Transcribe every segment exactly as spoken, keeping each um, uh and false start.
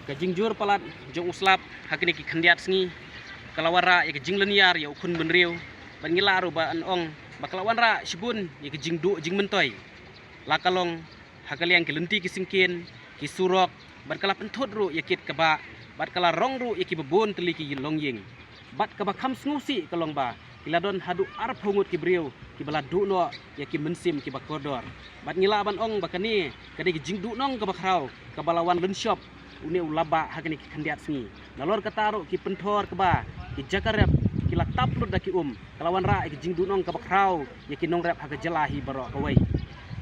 Ka jingjur palat jong u slap ha kine ki khyndiat sngi ka la wanrah ïa ka jinglynñiar ïa u khun bynriew, bad ngi lah ruh ban ong ba ka la wanrah shibun ïa ka jingduh jingmyntoi. La ka long ha ka liang ki lynti ki syngkien, ki surok, bad ka la pynthut ruh ïa kit ka bah, bad ka la rong ruh ïa kiba bun tylli ki longïing. Bad kaba kham sngewsih ka long ba ki la don haduh arphew ngut ki briew kiba la duh noh ïa ki mynsiem kiba kordor. Bad ngi lah ban ong ba kane ka dei ka jingduhnong kaba khraw kaba la wan lynshop une u labah ha kane ki khyndiat sngi. Nalor kata ruh ki pynthor kaba ki jaka rep ki la tap lut da ki um, ka la wanrah ïa ka jingduhnong kaba khraw ïa ki nongrep ha ka jylla hi baroh kawei.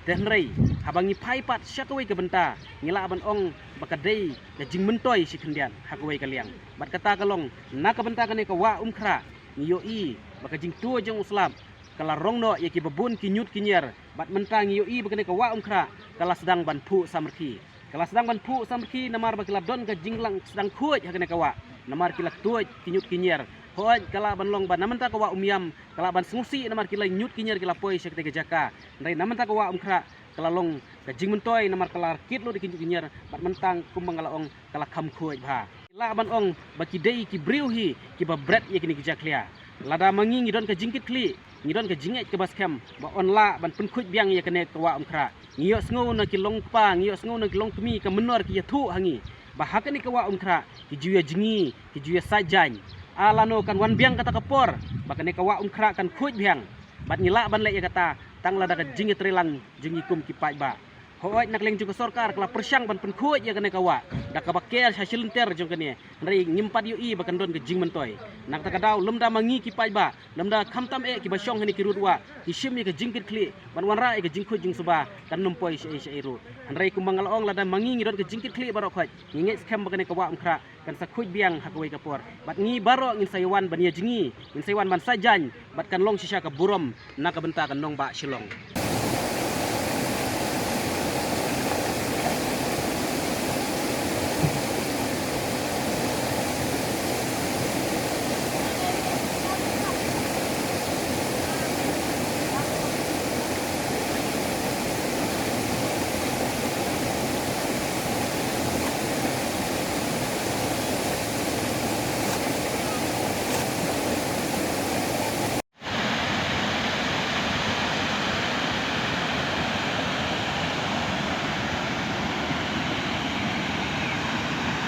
Te hynrei haba ngi phai pat sha kawei ka bynta, ngi lah ban ong ba ka dei ka jingmyntoi shi khyndiat ha kawei ka liang. Bad kata ka long na ka bynta kane ka wah Umkhrah, ngi ïohi ba ka jingtuh jong u slap ka la rong noh ïa kiba bun ki ñiut ki ñier. Bad mynta ngi ïohi ba kane ka wah Umkhrah ka la sdang ban phuh samrkhie. Ka la sdang ban phuh samrkhie namar ba ki la don ka jinglang sdang khuid ha kane ka wah, namar ki la tuid ki ñiut ki ñier. Hooid, ka lah ban long ba na mynta ka wah Umiam ka lah ban sngewsih namar ki la ñiut ki ñier ki la poi sha katei ka jaka. Hynrei na mynta ka wah Umkhrah ka la long ka jingmyntoi namar ka la kit lut ïa ki ñiut ki ñier. Bad mynta kumba nga la ong, ka la kham khuid bha. Lah ban ong ba ki dei ki briew hi kiba bret ïa kine ki jakhlia. Lada ma ngi ngi don ka jingkitkhlieh, ngi don ka jingngeit kaba skhem ba yn lah ban pynkhuid biang ïa kane ka wah Umkhrah. Ngi ïohsngew na ki longkpa, ngi ïohsngew na ki longkmie ka mynnor ki ïathuh ha ngi ba ha kane ka wah Umkhrah ki ju ïa jngi, ki ju ïa sait jaiñ. A lano kan wan biang kata ka por ba kane ka wah Umkhrah kan khuid biang. Bad ngi lah ban leh ïa kata tang lada ka jingïatreilang jong ngi kum ki paidbah. Hooid, na ka liang jong ka sorkar ka la pyrshang ban pynkhuid ïa kane ka wah da kaba ker sha shilynter jong kane. Hynrei ngim pat ïohi ba kan don ka jingmyntoi. Na kata ka daw lymda ma ngi ki paidbah, lymda khamtam eh kiba shong ha kine ki rud wah ki shim ïa ka jingkitkhlieh ban wanrah ïa ka jingkhuid jingsuba, kan ym poi shaei shaei ruh. Hynrei kumba nga la ong, lada ma ngi ngi don ka jingkitkhlieh baroh khoit, ngi ngeit skhem ba kane ka wah Umkhrah kan sa khuid biang ha kawei ka por. Bad ngi baroh ngin sa ïa wan ban ïa jngi, ngin sa ïa wan ban sait jaiñ, bad kan long shisha ka burom na ka bynta ka nongbah Shillong.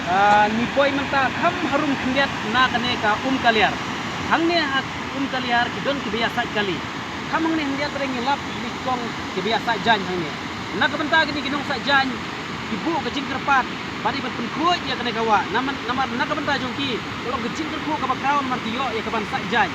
Ah, ngi poi mynta kham harum khyndiat na kane ka Umkaliar. Hangne ha Umkaliar ki don kiba ïa sait kali. Kham hangne khyndiat re ngi lap ki kong kiba ïa sait jaiñ hangne. Na ka bynta kine ki nongsait jaiñ ki buh ka jingkyrpad ba dei ban pynkhuid ïa kane ka wah. Namar, namar na ka bynta jong ki ka long ka jingkyrkhu kaba khraw namar ki ïoh ïa kaban sait jaiñ.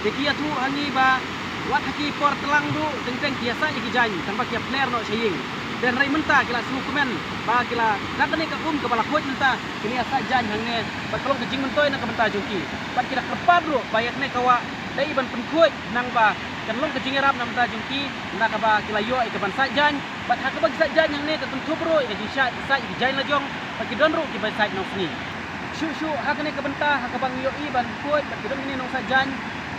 Te ki ïathuh ha ngi ba wat ha ki por tlang ruh teng teng ki ïa sait ïa ki jaiñ tang ba ki ïa pler noh sha ïing. Te hynrei mynta ki la sngewkmen ba ki la, na kane ka um kaba la khuid mynta, ki la ïa sait jaiñ hangne bad ka long ka jingmyntoi na ka bynta jong ki. Bad ki la kyrpad ruh ba ïa kane ka wah dei ban pynkhuid nang ba kan long ka jingïarap na ka bynta jong ki, na kaba ki la ïoh ïa kaban sait jaiñ. Bad ha kaba ki sait jaiñ hangne ka kynthup ruh ïa ka jingsait, sait ïa ki jaiñ la jong, bad ki don ruh kiba sait nongsngi. Shuh shuh ha kane ka bynta ha kaba ngi ïohi ban khuid bad ki don kine nongsait jaiñ,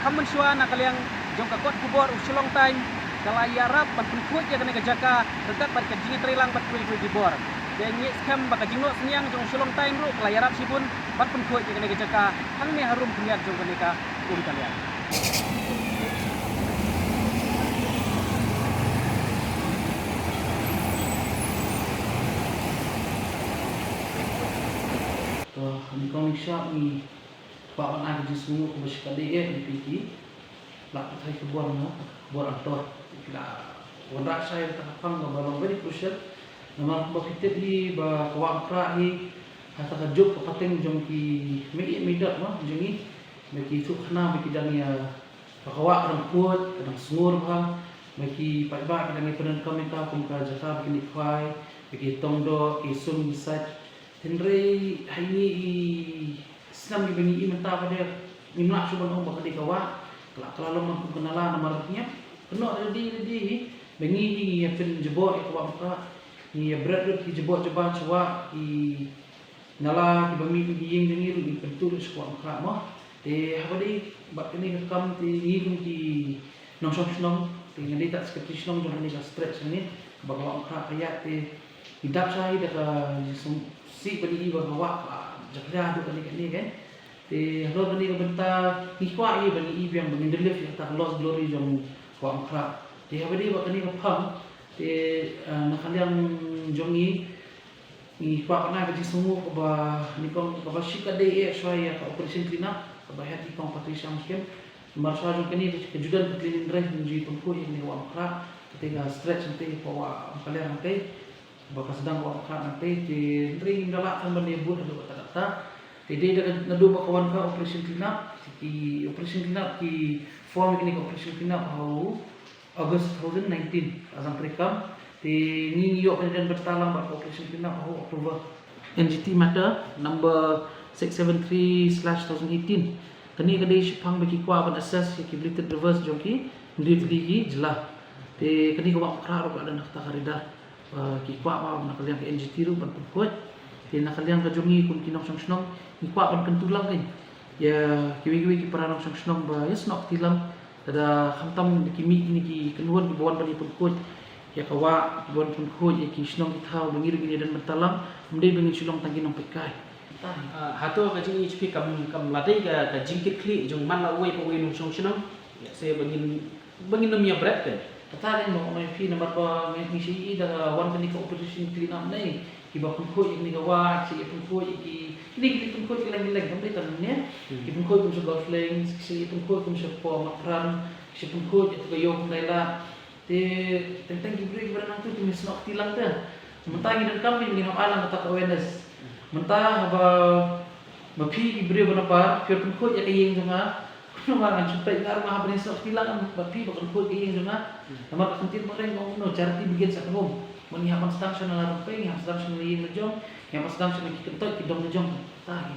kham mynshuwa na ka liang jong ka kot khubor u Shillong Times ka la ïarap ban pynkhuid ïa kane ka jaka ryngkat bad ka jingïatreilang bad kiwei kiwei ki bor. Te ngi ngeit skhem ba ka jingnoh synñiang jong u Shillong Times ruh ka la ïarap shibun ban pynkhuid ïa kane ka jaka hangne harum khyndiat jong kane ka Umkaliar. To, nyngkong nyngshap ngi kwah ban ai ka jingsngewnguh kaba shikatdei eh ïa phi ki lad pathai khubor na khubor Angtho. Phi la wanrah shai kata ka phang kaba long very crucial. Namar kumba phi tip hi ba ka wah Umkhrah hi ha kata ka juk ka pateng jong ki mei ïeit mei dot ma jong ngi. Ba ki ïathuh khana ba ki dang ïa, ba ka wah ka dang khuid, ka dang sngur bha. Ba ki paidbah ki dang ïa pyndonkam ïa ka kum ka jaka ba kin ïa khwai, ba ki tong doh, ki sum ki sait. Hynrei ha ine i snem kiba ngi i mynta pat de ngim lah shuh ban ong ba ka dei ka wah. Ka la, ka la long kum ka nala namar ngi ïa kynnoh ready ready hi ba ngi hi ngi ïa pynjubor ïa ka wah Umkhrah. Ngi ïa bret lut ki jubor jubor sha wah, ki nala kiba mih na ki ïing jong ngi ruh ngi pyntur sha ka wah Umkhrah mo. Te haba dei bad kane ka kam te ngi kum ki nongshong shnong, te ngi dei ta secretary shnong jong kane ka stretch hangne ba ka wah Umkhrah ka ïaid, te ngi dap shai da ka jingsngew, Sih ban i ba ka wah ka jakhlia haduh kane kane kan. Te halor kane ka bynta ngi kwah i ban i biang ban ngin relief ïa kata ka lost glory jong ka Wah Makhra. Te haba dei ba kane ka phang te, eh, na ka liang jong ngi ngi kwah ban ai ka jingsngewnguh kaba nyngkong kaba shim ka dei eh shuwa ïa ka operation clean up kaba head i Kong Patricia Mungkem. Namar shuwa jong kane ka ju don ka cleaning drive ngi ju pynkhuid ïa kane ka Wah Makhra. Kata ka stretch hangtei ka Wah Umkaliar hangtei. Ba ka sdang Wah Makhra hangtei te hynrei ngim da lah tang ban ïa bud haduh katta katta. Te dei da ka naduh ba ka wan ka operation clean up, ki operation clean up ki form ïa kane ka operation clean up ha u August two thousand nineteen, ka jong treikam. Te ngi ngi ïoh ban ïadon bynta lang bad ka operation clean up ha u October. N G T matter number six seven three slash two thousand eighteen. Kane ka dei shaphang ba ki kwah ban assess ïa ki belated rivers jong ki hynriew tylli ki jylla. Te kane ka Wah Makhra ruh ka don ha kata ka radar. Ba ki kwah ba na ka liang ka N G T ruh ban pynkhuid. Te na ka liang ka jong ngi kum ki nongshong shnong ngi kwah ban kyntu lang kein ïa kiwei kiwei ki para nongshong shnong ba ïa snoh kti lang. Lada khamtam da ki mih kine ki kynhun kiba wan ban ïa pynkhuid ïa ka wah, kiba wan pynkhuid ïa ki shnong ki thaw ba ngi ruh ngin ïadon bynta lang. Ym dei ba ngin shu long tang ki nongpeitkai. Ah, hato ka jingïeit jong phi kam, kam la dei ka, ka jingkitkhlieh jong man la uwei pa uwei u nongshong shnong? Ïa se ba ngin, ba ngin ym ïa bret kein. Kata dei mo, ong ïa phi namar ba ngi, ngi shu ïohi da ka wan kane ka operation clean up ne, kiba pynkhuid ïa kane ka wah, ki shu ïa pynkhuid ïa ki, kine ki pynkhuid ki leng ki leng, kam dei tang ne. Hmm. Ki pynkhuid kum sha Golf Links, ki shu ïa pynkhuid kum sha Pom Makrang, ki shu pynkhuid ïa ka Ïew Khyndai Lad. Te teng teng ki briew kiba nangtu ki mih snoh kti lang te. Mynta ngi donkam ngi hap ai lang kata ka awareness. Mynta haba ma phi ki briew ba na par phi pynkhuid ïa ka ïing jong nga. Kumno ma ngan shu peit nga ruh nga hap ban snoh kti lang ma phi ba pynkhuid ka ïing jong nga. Namar ka ktien ba reng ka ong no, charity begins at home. Mo ngi hap ban sdang sha na la rympei, ngi hap sdang sha na la ïing la jong, ngi hap sdang sha na ki kyntoit ki dong la jong. Ta hi.